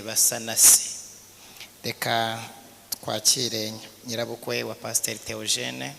Basa na se. Reka twakire nyirabukwe wa Pasiteri Theogene.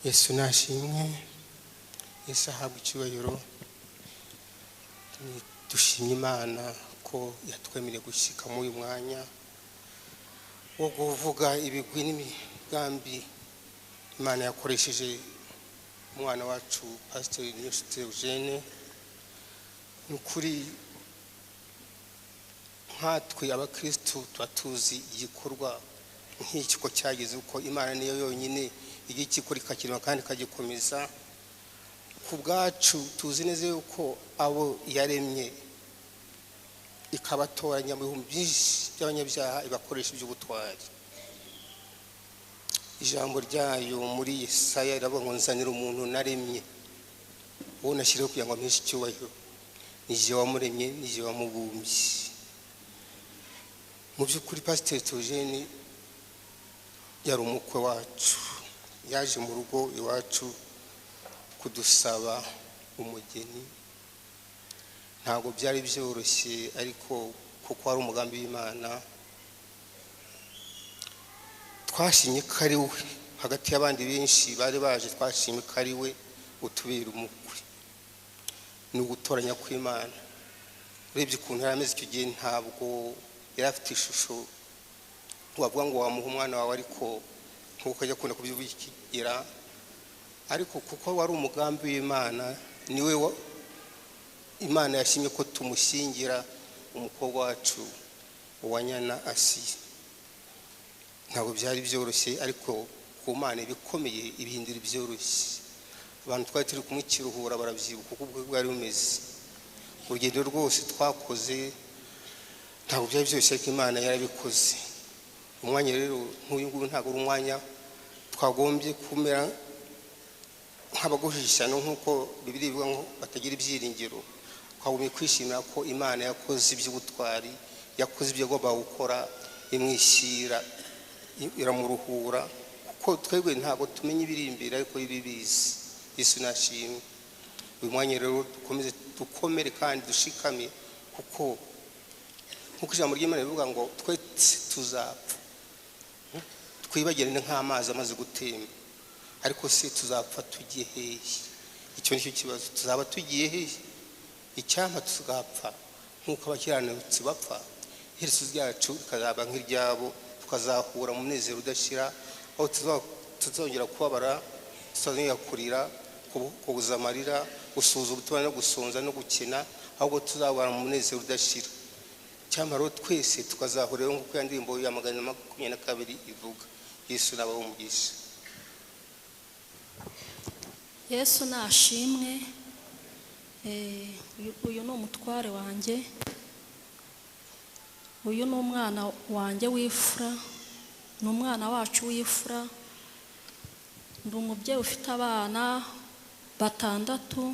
Yesu nashimwe, Yesu ahabwa icyubahiro. Dushimye Imana ko yatwemereye gushyika muri uyu mwanya wo kuvuga ibigwi n'imigambi Imana yakoresheje umwana wacu Pasiteri Niyonshuti Eugene. Ni ukuri nkatwe abakristu tuba tuzi igikorwa nk'iki ko cyageze, uko Imana niyo yonyine igikora ikakirema kandi ikagikomeza. Ku bwacu tuzi neza yuko abo yaremye ikabatoranya mu bihumbi byinshi by'abanyabyaha, ibakoresha iby'ubutwari. Ijambo ryayo muri Yesaya riravuga ngo nzanira umuntu naremye, uwo nashyiriyeho kugira ngo ampeshe icyubahiro, ni jye wamuremye, ni jye wamubumbye. Mu by'ukuri Pasiteri Theogene yari umukwe wacu, yaje mu rugo iwacu kudusaba umugeni. Ntabwo byari byoroshye, ariko kuko ari umugambi w'Imana twashimye ko ari we. Hagati y'abandi benshi bari baje, twashimye ko ari we utubera umukwe. Ni ugutoranya kw'Imana. Urebye ukuntu yari ameze icyo gihe, ntabwo yari afite ishusho wavuga ngo wamuha umwana wawe, ariko nkuko ajya akunda kubyubigira, ariko kuko wari umugambi w'Imana, niwe Imana yashimye ko tumushyingira umukobwa wacu Uwanyana Asiya. Ntabwo byari byoroshye, ariko ku Mana ibikomeye ibihindura ibyoroshye. Abantu twari turi kumwe Kiruhura barabyibuka uko ubukwe bwari bumeze. Urugendo rwose twakoze ntabwo byari byoroshye, ariko Imana yarabikoze. Umwanya rero nk'uyu nguyu ntabwo ari umwanya twagombye kumera nk'abaguhisha, no nk'uko Bibiliya ivuga ngo batagira ibyiringiro. Twagombye kwishimira ko Imana yakoze iby'ubutwari, yakoze ibyo agomba gukora, imwishyira, iramuruhura, kuko twebwe ntabwo tumenya ibiri imbere, ariko ibibizi. Yesu nashimwe. Uyu mwanya rero dukomeze dukomere kandi dushikame, kuko nk'uko ijambo ry'Imana rivuga ngo twe tuzapfa, twibagirane nk'amazi amaze gutemba, ariko se tuzapfa tugiye hehe? Icyo nicyo kibazo, tuzaba tugiye hehe? Icyampa tuzapfa nk'uko abakiranutsi bapfa, iherezo ryacu rikazaba nk'iryabo, tukazahura mu munezero udashira, aho tuzongera kubabara, tutazongera kurira, kubuza amarira, gusuhuza ubutumwa no gusonza no gukena, ahubwo tuzabara mu munezero udashira. Cyampa rero twese tukazahurira nk'uko ya ndirimbo ya 422 ivuga. Yesu nabahe umugisha. Yesu nashimwe. Uyu ni umutware wanjye, uyu ni umwana wanjye w'imfura, ni umwana wacu w'imfura. Ndi umubyeyi ufite abana 6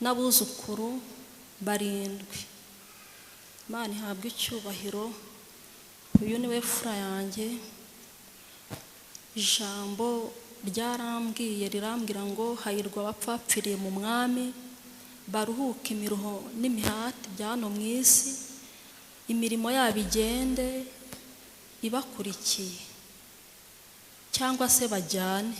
n'abuzukuru 7. Imana ihabwe icyubahiro. Uyu ni we fura yanjye. Ijambo ryarambwiye rirambwira ngo hahirwa abapfapfiriye mu mwami, baruhuke imiruho n'imihati bya hano mu isi, imirimo yabo igende ibakurikiye cyangwa se bajyane.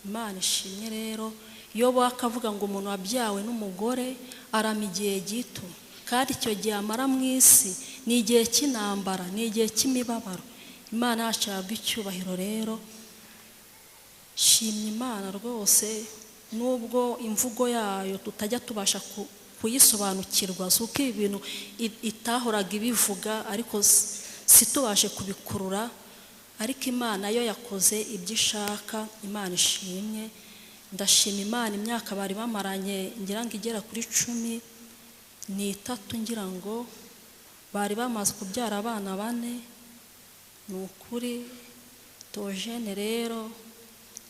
Imana ishimwe rero. Yobu akavuga ngo umuntu wabyawe n'umugore arama igihe gito, kandi icyo gihe amara mu isi ni igihe cy'intambara, ni igihe cy'imibabaro. Imana yacu ihabwe icyubahiro rero. Shimye Imana rwose, nubwo imvugo yayo tutajya tubasha kuyisobanukirwa. Si uko ibi bintu itahoraga ibivuga, ariko situbashe kubikurura, ariko Imana yo yakoze ibyo ishaka. Imana ishimwe. Ndashima Imana imyaka bari bamaranye ngira ngo igera kuri 13, ngira ngo bari bamaze kubyara abana 4. Ni ukuri Theogene rero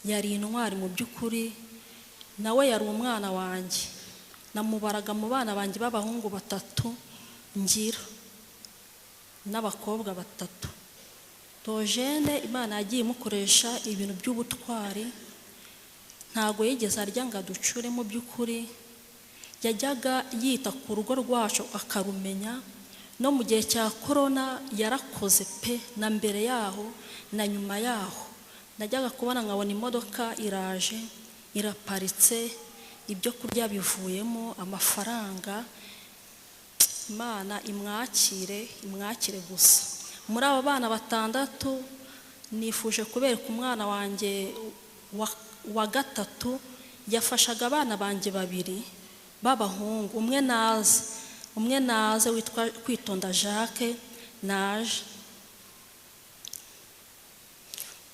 yari intwari mu by'ukuri, nawe yari umwana wanjye, namubaraga mu bana banjye b'abahungu 3 ngira n'abakobwa 3. Theogene Imana yagiye imukoresha ibintu by'ubutwari, ntago yigeze arya ngo aducure. Mu by'ukuri yajyaga yita ku rugo rwacu akarumenya. No mu gihe cya korona yarakoze pe, na mbere yaho na nyuma yaho. Najyaga kubona nkabona imodoka iraje iraparitse, ibyo kurya bivuyemo, amafaranga. Imana imwakire, imwakire gusa. Muri abo bana 6 nifuje kubereka umwana wanjye wa 3 yafashaga abana banjye 2 b'abahungu, umwe naze witwa Kwitonda Jacques naje,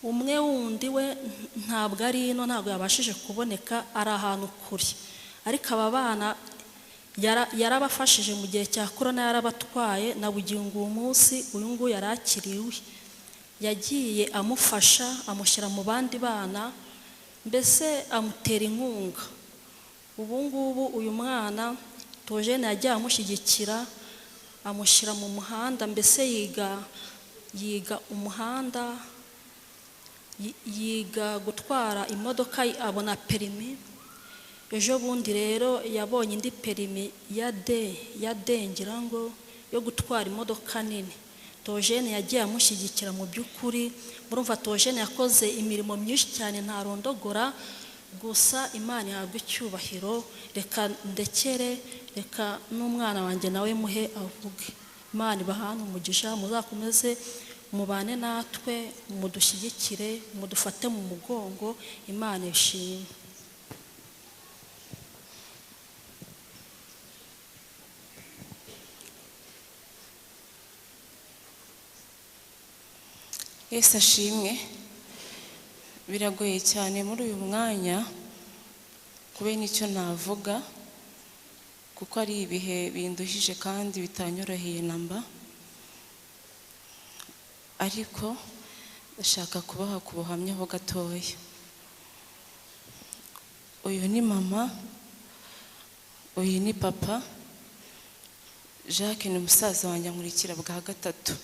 umwe wundi we ntabwo ari ino, ntabwo yabashije kuboneka, ari ahantu kure. Ariko aba bana yarabafashije mu gihe cya korona, yarabatwaye na bugingo uwo munsi uyu nguyu yarakiriwe, yagiye amufasha amushyira mu bandi bana, mbese amutera inkunga. Ubu ngubu uyu mwana Theogene yagiye amushyigikira, amushyira mu muhanda, mbese yiga umuhanda, yiga gutwara imodoka, abona perimi. Ejo bundi rero yabonye indi perimi ya D ngira ngo yo gutwara imodoka nini. Theogene yagiye amushyigikira mu by'ukuri. Murumva Theogene yakoze imirimo myinshi cyane ntarondogora, gusa Imana ihabwa icyubahiro. Reka ndekere, reka n'umwana wanjye nawe muhe avuge. Imana ibahane umugisha, muzakomeze mubane natwe, mudushyigikire, mudufate mu mugongo. Imana ishimwe. Yesu ashimwe. Biragoye cyane muri uyu mwanya kubera icyo navuga, kuko ari ibihe binduhije kandi bitanyoroheye namba, ariko ndashaka kubaha ku buhamya ho gatoya. Uyu ni mama, uyu ni papa. Jacques ni musaza wanjye ankurikira bwa 3.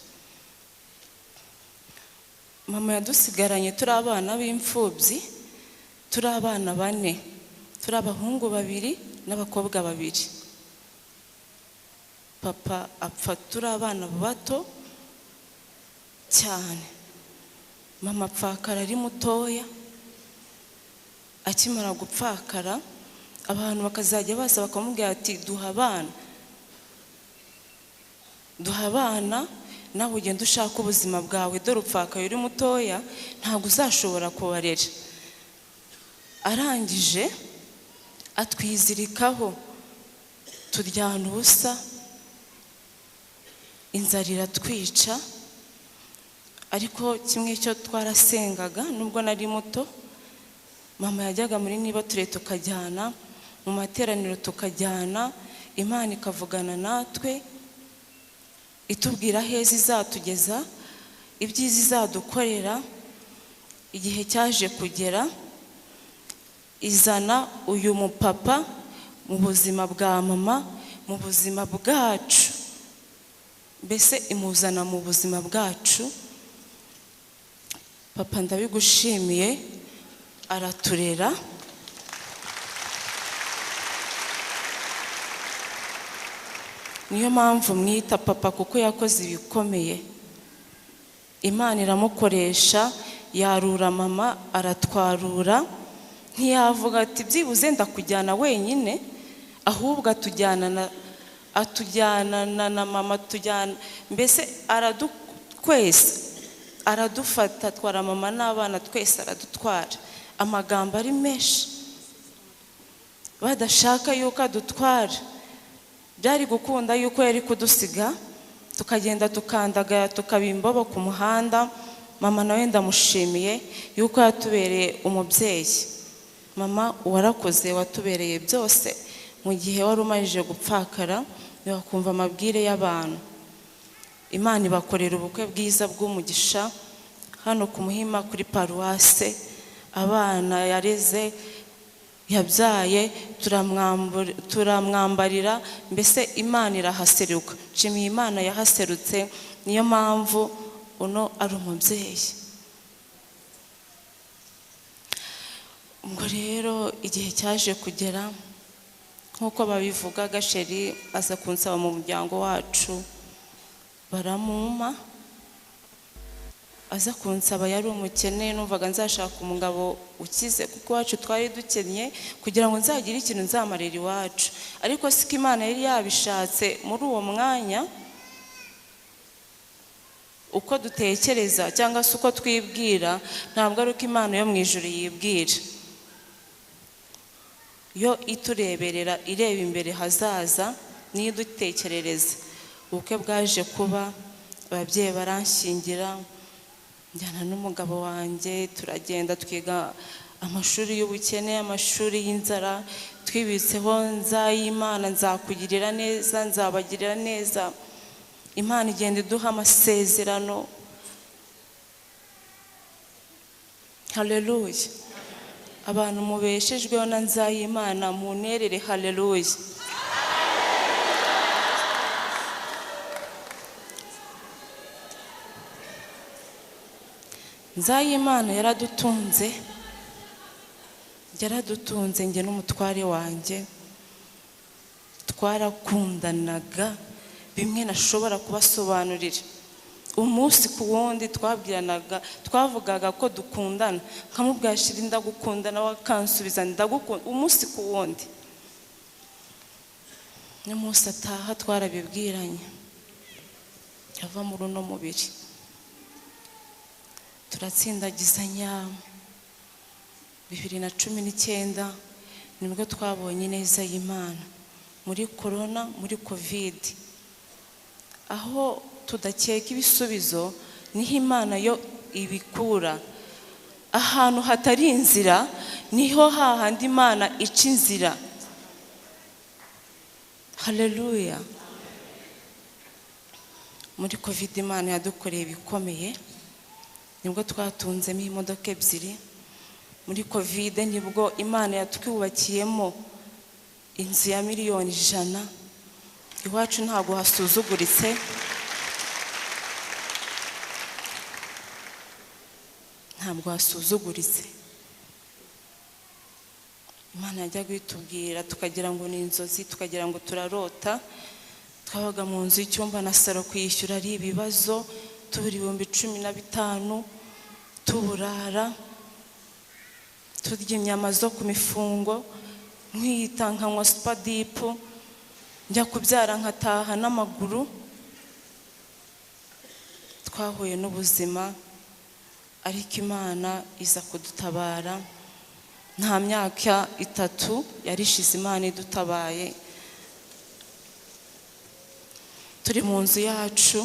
Mama yadusigaranye turi abana b'imfubyi, turi abana 4, turi abahungu 2 n'abakobwa 2. Papa apfa turi abana bato cyane. Mama apfakara ari mutoya. Akimara gupfakara abantu bakazajya baza bakamubwira ati duha abana, duha abana, nawe ugenda ushaka ubuzima bwawe, dore upfakaye uri mutoya ntabwo uzashobora kubarera. Arangije atwizirikaho, turyana ubusa, inzara iratwica. Ariko kimwe cyo twarasengaga, nubwo nari muto, mama yajyaga muri niba ture tukajyana mu materaniro, tukajyana, Imana ikavugana natwe, itubwira heza izatugeza, ibyiza izadukorera. Igihe cyaje kugera izana uyu mupapa mu buzima bwa mama, mu buzima bwacu, mbese imuzana mu buzima bwacu. Papa ndabigushimiye, araturera. Niyo mpamvu mwita papa, kuko yakoze ibikomeye. Imana iramukoresha, yarura mama aratwarura, ntiyavuga ati byibuze ndakujyana wenyine, ahubwo atujyana na mama, tujyana mbese aradukwesa, aradufata, atwara mama n'abana twese aradutwara. Amagambo ari menshi, badashaka yuko adutwara, Byari gukunda yuko yari kudusiga tukagenda tukandagara tukaba imbobo ku muhanda. Mama nawe ndamushimiye yuko yatubereye umubyeyi. Mama warakoze, watubereye byose mu gihe wari umarije gupfakara, ntiwakumva amabwire y'abantu. Imana ibakorera ubukwe bwiza bw'umugisha hano ku Muhima kuri paruwase. Abana yareze yabyaye turamwambarira, mbese Imana irahaseruka. Nshimiye Imana yahaserutse, niyo mpamvu uno ari umubyeyi. Ubwo rero igihe cyaje kugera nk'uko babivuga, Gasheri aza kunsaba mu muryango wacu baramuma. Aza kunsaba yari umukene, numvaga nzashaka umugabo ukize kuko iwacu twari dukennye, kugira ngo nzagire ikintu nzamarira iwacu. Ariko siko Imana yari yabishatse muri uwo mwanya. Uko dutekereza cyangwa se uko twibwira ntabwo ari uko Imana yo mu ijuru yibwira. Yo itureberera, ireba imbere hazaza, niyo idutekerereza. Ubukwe bwaje kuba, ababyeyi baranshyingira, njyana n'umugabo wanjye, turagenda twiga amashuri y'ubukene, amashuri y'inzara, twibitseho nzayimana, nzakugirira neza, nzabagirira neza. Imana igenda iduha amasezerano. Haleluya. Abantu mubeshejweho na nzayimana munerere haleluya. Nzayimana yaradutunze, yaradutunze njye n'umutware wanjye, twarakundanaga bimwe nashobora kubasobanurira. Umunsi ku wundi twabwiranaga, twavugaga ko dukundana, nkamubwira shiri ndagukunda, nawe akansubiza ndagukunda, umunsi ku wundi. N'umunsi ataha twarabibwiranye, ava muri uno mubiri turatsindagizanya. 2019 nibwo twabonye ineza y'Imana muri corona, muri covid, aho tudakeka ibisubizo niho Imana yo ibikura. Ahantu hatari inzira niho hahandi Imana ica inzira. Haleluya. Muri covid Imana yadukoreye ibikomeye, nibwo twatunzemo imodoka ebyiri. Muri covid nibwo Imana yatwubakiyemo inzu ya 100,000,000. Iwacu ntabwo hasuzuguritse. Ntabwo hasuzuguritse. Imana yajyaga itubwira tukagira ngo ni inzozi, tukagira ngo turarota. Twabaga mu nzu y'icyumba na saro, kwishyura ari ibibazo, tubura 15,000, tuburara, turya inyama zo ku mifungo, nkiyita nkanywa supadipu, njya kubyara nkataha n'amaguru. Twahuye n'ubuzima, ariko Imana iza kudutabara. Nta myaka 3 yarishize Imana idutabaye. Turi mu nzu yacu,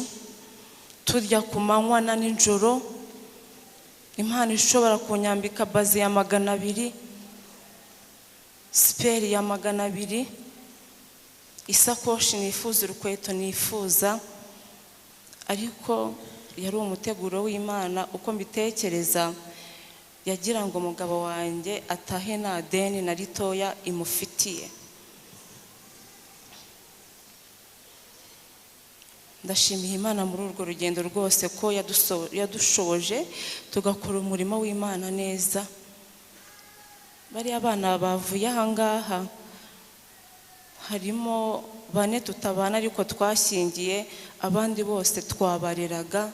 turya ku manywa na nijoro. Imana ishobora kunyambika baze ya 200, siperi ya 200, isakoshi nifuza, urukweto nifuza. Ariko yari umuteguro w'Imana. Uko mbitekereza, yagira ngo umugabo wanjye atahe nta deni na ritoya imufitiye. Ndashimiye Imana muri urwo rugendo rwose ko yadushoboje tugakora umurimo w'Imana neza. Bariya abana bavuye aha ngaha harimo 4 tutabana ariko twashyingiye, abandi bose twabareraga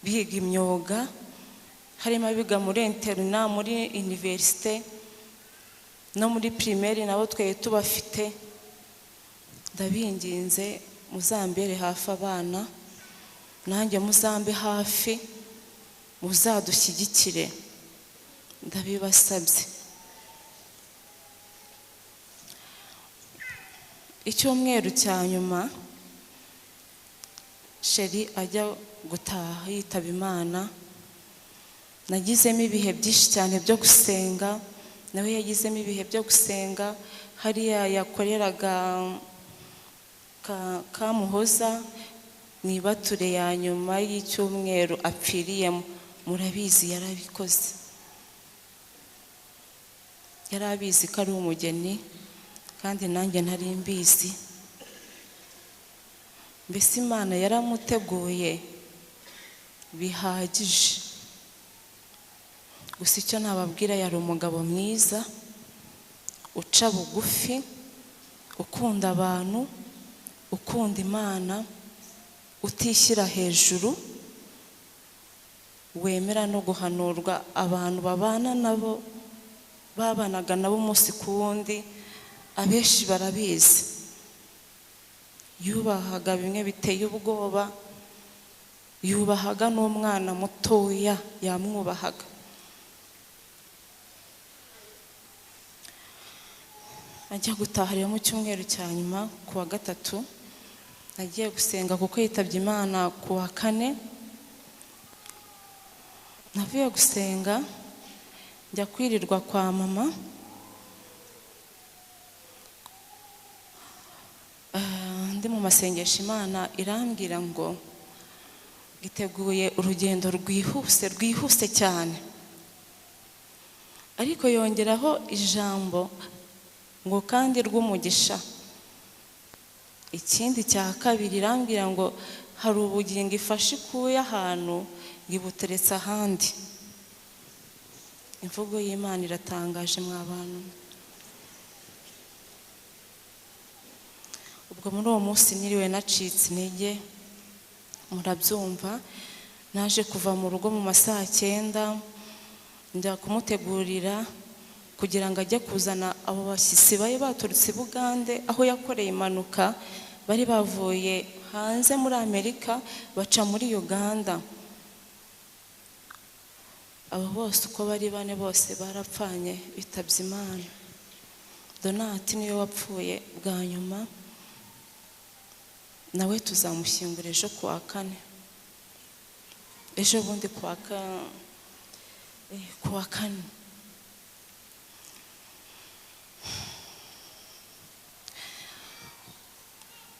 biga imyuga, harimo abiga muri interna, muri universite no muri primaire, nabo twe tubafite. Ndabinginze muzambere hafi abana, nanjye muzambe hafi, muzadushyigikire, ndabibasabye. Icyumweru cya nyuma Sheri ajya gutaha yitaba Imana, nagizemo ibihe byinshi cyane byo gusenga, nawe yagizemo ibihe byo gusenga. Hariya yakoreraga Kamuhoza ni ibature ya nyuma y'icyumweru apfiriyemo, murabizi yarabikoze, yari abizi ko ari umugeni kandi nanjye ntari mbizi. Mbese Imana yaramuteguye bihagije. Gusa icyo nababwira, yari umugabo mwiza, uca bugufi, ukunda abantu, ukunda Imana, utishyira hejuru, wemera no guhanurwa. Abantu babana nabo, babanaga nabo umunsi ku wundi, abenshi barabizi. Yubahaga bimwe biteye ubwoba, yubahaga n'umwana mutoya yamwubahaga. Ajya gutaha rero mu cyumweru cya nyuma ku wa gatatu, agiye gusenga kuko yitabye Imana ku wa kane. Navuye gusenga njya kwirirwa kwa mama. Ndi mu masengesho Imana irambwira ngo giteguye urugendo rwihuse, rwihuse cyane. Ariko yongeraho ijambo ngo kandi rw'umugisha. Ikindi cya kabiri irambwira ngo hari ubugingo ifashe ikuye ahantu ngibuteretse ahandi. Imvugo y'Imana iratangaje mwa bantu. Ubwo muri uwo munsi niriwe nacitse intege, murabyumva. Naje kuva mu rugo mu masaha 9 njya kumutegurira kugira ngo ajye kuzana abo bashyitsi bari baturutse i Bugande aho yakoreye impanuka, bari bavuye hanze muri Amerika baca muri Uganda. Abo bose uko bari bane bose barapfanye bitabye Imana. Donati niwe wapfuye bwa nyuma, nawe tuzamushyingura ejo ku wa kane, ejo bundi ku wa kane.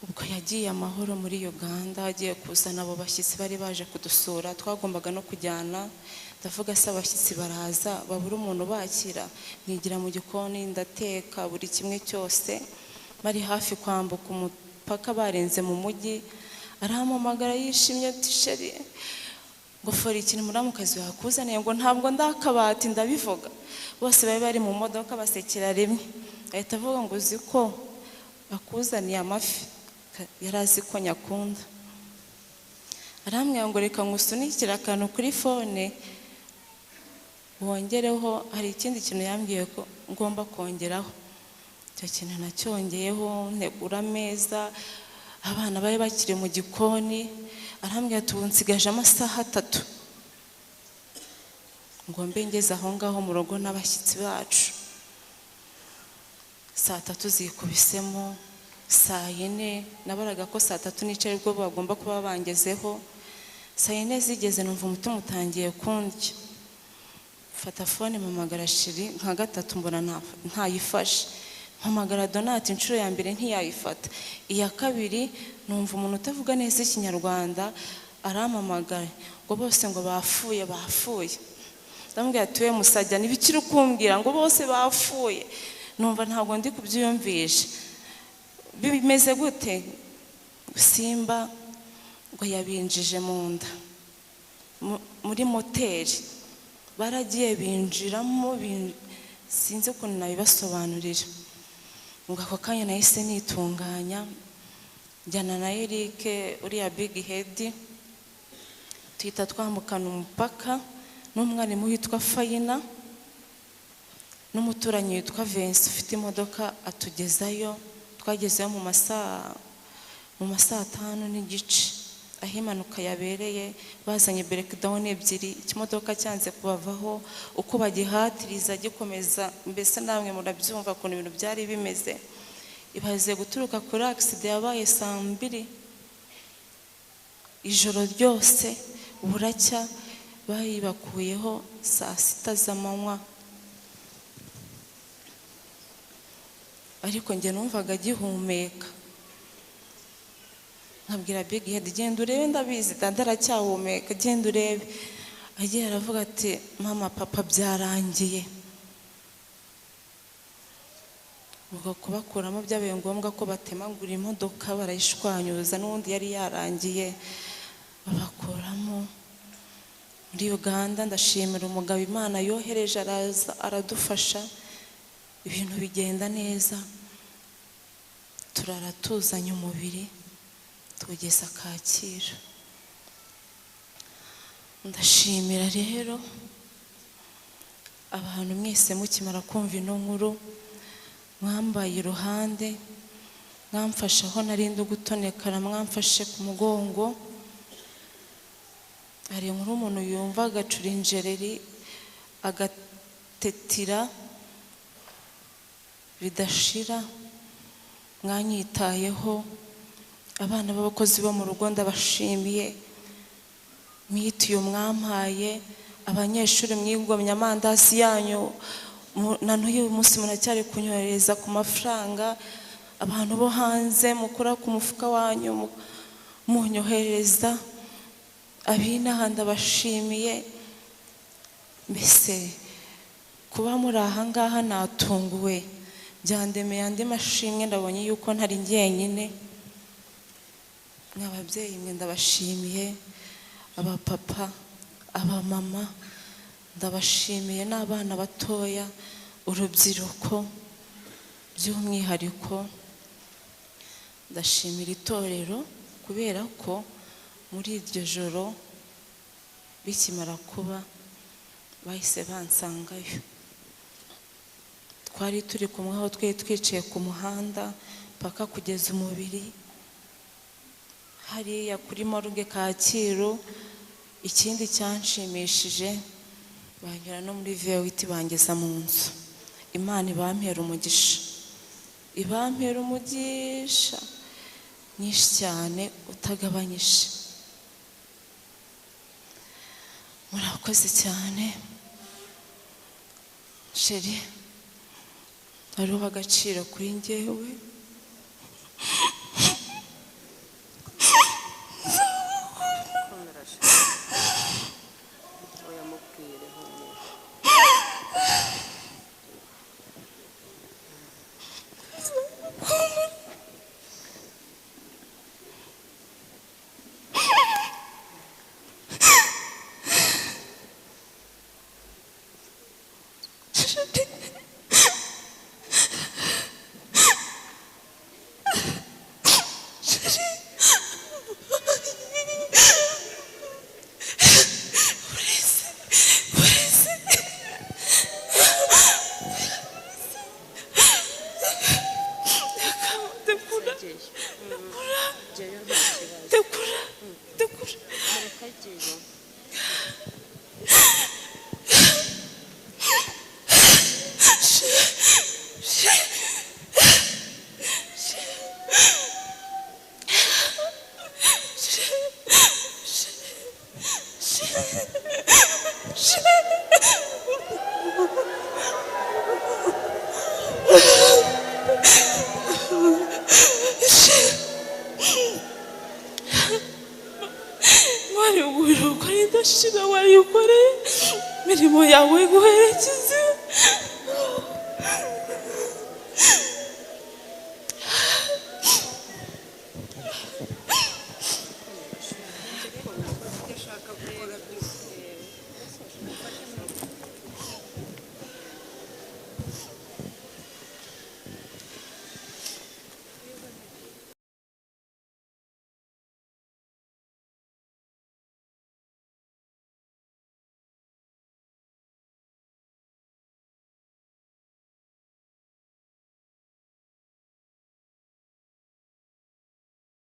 Ubwo yagiye amahoro muri Uganda, agiye kuzana abo bashyitsi bari baje kudusura, twagombaga no kujyana. Ndavuga se abashyitsi baraza babura umuntu bakira, nigira mu gikoni ndateka buri kimwe cyose. Bari hafi kwambuka umupaka barenze mu mujyi, arampamagara yishimye ati Sheri ngo fora ikintu muramukazi wakuzaniye, ngo ntabwo ndakabati ndabivuga. Bose bari bari mu modoka basekera rimwe, ahita avuga ngo uzi ko akuzaniye amafi, yari azi ko nyakunda. Arambwira ngo reka ngusunikire akantu kuri fone wongereho, hari ikindi kintu yambwiye ko ngomba kongeraho. Icyo kintu nacyongeyeho, ntegura ameza, abana bari bakiri mu gikoni. Arambwira ati ubu nsigaje amasaha 3 ngo mbe ngeze aho ngaho mu rugo n'abashyitsi bacu. Saa 3 zikubisemo, saa 4 nabaraga ko saa 3 nicaye ubwo bagomba kuba bangezeho. Saa 4 zigeze numva umutima utangiye kundya. Mfata fone mpamagara Sheri nka 3 mbona ntayifashe. Mpamagara Donati inshuro ya mbere ntiyayifata, iya kabiri numva umuntu utavuga neza Ikinyarwanda arampamagara ngo bose ngo bapfuye bapfuye. Ndamubwira ati we musajya ntibikiri kumbwira ngo bose bapfuye, numva ntabwo ndi kubyiyumvisha. Bimeze gute? Simba ngo yabinjije mu nda muri moteri, baragiye binjiramo, sinzi ukuntu nabibasobanurira. Ngo ako kanya nahise nitunganya njyana na Eric uriya big head, tuhita twambukana umupaka n'umwarimu witwa Fayina n'umuturanyi witwa Vincent ufite imodoka atugezayo. Twagezeyo mu masaha 5:30 aho impanuka yabereye. Bazanye breakdown 2, ikimodoka cyanze kubavaho, uko bagihatiriza gikomeza, mbese namwe murabyumva ukuntu ibintu byari bimeze. Ibaze guturuka kuri accident yabaye saa 2 ijoro ryose, buracya bayibakuyeho saa 6 z'amanywa. Ariko njye numvaga agihumeka, nkabwira Big Head genda urebe, ndabizi dada aracyahumeka, genda urebe. Agiye aravuga ati mama papa byarangiye. Ubwo kubakuramo byabaye ngombwa ko batemagura imodoka barayishwanyuza, n'ubundi yari yarangiye, babakuramo. Muri Uganda ndashimira umugabo Imana yohereje araza aradufasha, ibintu bigenda neza, turara tuzanye umubiri tugeza Kacyiru. Ndashimira rero abantu mwese mukimara kumva ino nkuru mwambaye iruhande, mwamfashe aho narindi gutonekara, mwamfashe ku mugongo. Hari inkuru umuntu yumva agacura injereri agatetira bidashira, mwanyitayeho. Abana b'abakozi bo mu rugo ndabashimiye, mwitiyo mwampaye, abanyeshuri mwigomye amandazi yanyu, na n'uyu munsi muracyari kunyohereza ku mafaranga, abantu bo hanze mukora ku mufuka wanyu munyohereza, abinaha ndabashimiye. Mbese kuba muri aha ngaha natunguwe, byandemeye andi mashimwe, ndabonye yuko ntari njyenyine. Mw'ababyeyi mwe ndabashimiye, abapapa, abamama ndabashimiye, n'abana batoya, urubyiruko by'umwihariko. Ndashimira itorero kubera ko muri iryo joro bikimara kuba bahise bansangayo. Twari turi kumwe aho twari twicaye ku muhanda paka kugeza umubiri hariya kuri morgue Kacyiru. Ikindi cyanshimishije, banyura no muri V8 bangeza mu nzu. Imana ibampera umugisha, ibampera umugisha nyinshi cyane utagabanyije. Murakoze cyane sheri, hariho agaciro kuri njyewe. Mirimo yawe guherekeza.